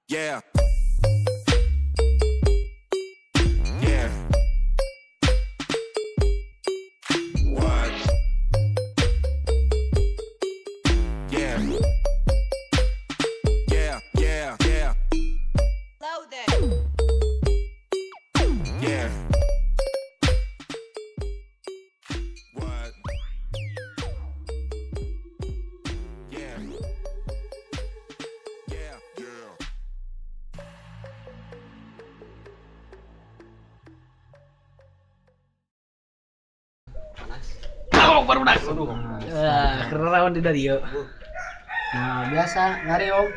Yeah. Yeah. What? Yeah. Yeah. Loaded. Yeah. What? Yeah. Yeah. Oh, baru dah. Aduh. Ah, keren di dari yuk. Nah, biasa ngariung.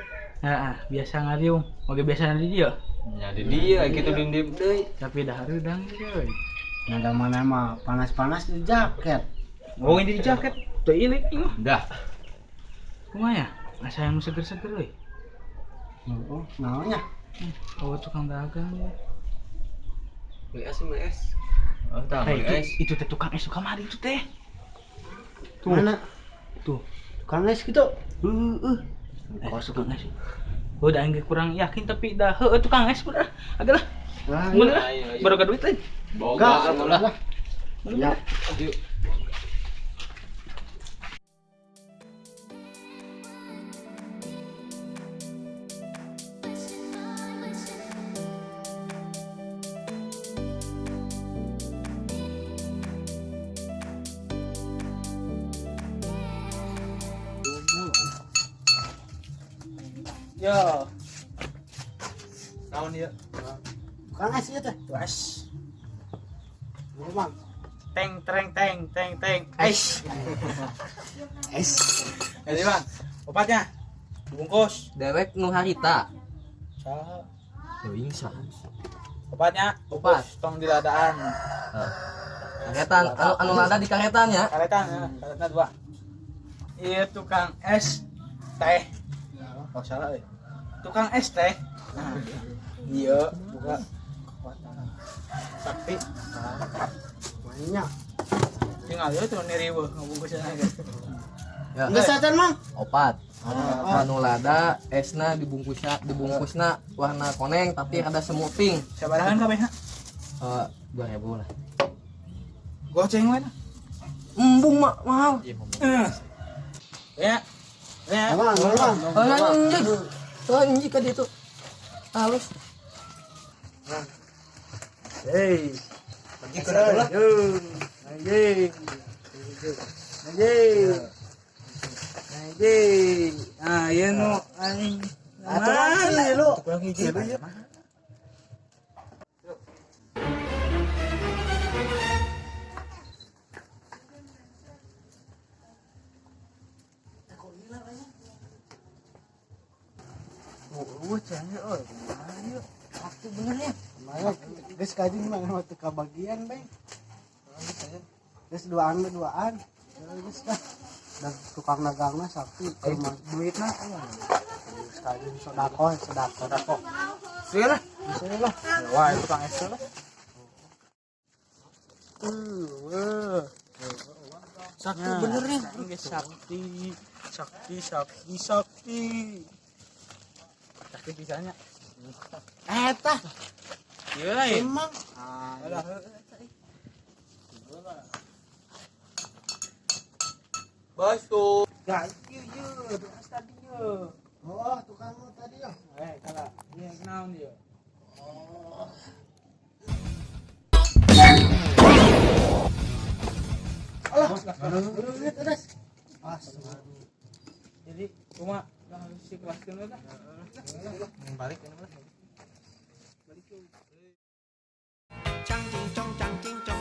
Heeh, biasa ngariung. Oke, biasa di dia. Ya di dia gitu dinding deui. Tapi dah hareudang euy. Nah, da mana mah panas-panas di jaket. Oh, ini di jaket. Tuh ini ini mah. Dah. Kumaha ya? Asa yang seger-seger euy. Oh, naonnya? Oh, tukang dagang ya. Beli es, beli es. Oh, tah Eh, beli itu, es. itu teh tukang es kamari itu teh. Tuh. Mana? Tuh. Tukang es gitu. Heeh. Eh, tukang es. Oh, dah aing kurang yakin tapi dah heueuh tukang es udah. Agak lah. Lah, Mun lah. Ayo, ayo. Baru ka duit lain. Boga atuh lah. lah. Ya. Yuk. Yo. Naon ieu? Tukang es ieu teh. Tuh es. Oh, Bang. Teng treng teng teng teng. Es. Es. Jadi bang, opatnya dibungkus. Dewek nu harita. Salah. Teuing saha. Opatnya, Opat. bungkus tong diladaan. Karetan anu anu lada di karetan ya. Karetan, ya, karetna dua. Iya tukang es teh. Oh salah euy. Tukang es teh. Nah, iya buka kekuatan sakti. Mainnya. Tinggal ieu tuh niriweuh ngabungkusna ge. Ya. Geus acan, Mang. Opat. Anu lada esna dibungkusna dibungkusna warna koneng tapi ada semu pink. Sabarahan kabehna? Eh, 2000 lah. Goceng we. Embung mah mahal. Ya. Ya. Bang, Bang. Anjing. Anjing ka ditu. Halus. Hei. Yo. Anjing. Anjing. Anjing. Ah, ieu nu aing. Atuh kan lu. Tukang hiji. Oh, canggih euy. Kumaha ieu? Waktu bener ya. Lumayan. Geus kajing mah waktu kabagian, Bang. Geus duaan duaan. Geus dah. Dan tukang dagangna sakti rumah Duitna geus kajing sedekah sedekah. sedekah. Sudah lah. Bisa lah. Wah, itu tukang es lah. Wah. Sakti bener ya. Ini sakti, sakti, sakti, sakti. Sakti pisahnya. Eta Iya lah ya. emang. Alah. Baso. Gak, iya, iya, tukang es tadi ya. Oh, tukang lu tadi ya. Eh, kalah. Iya, kenaon dia. Alah, duit udah. Pas. Jadi, cuma harus si kelas lah. Balik ini lah. Chang ching chong chang ching chong.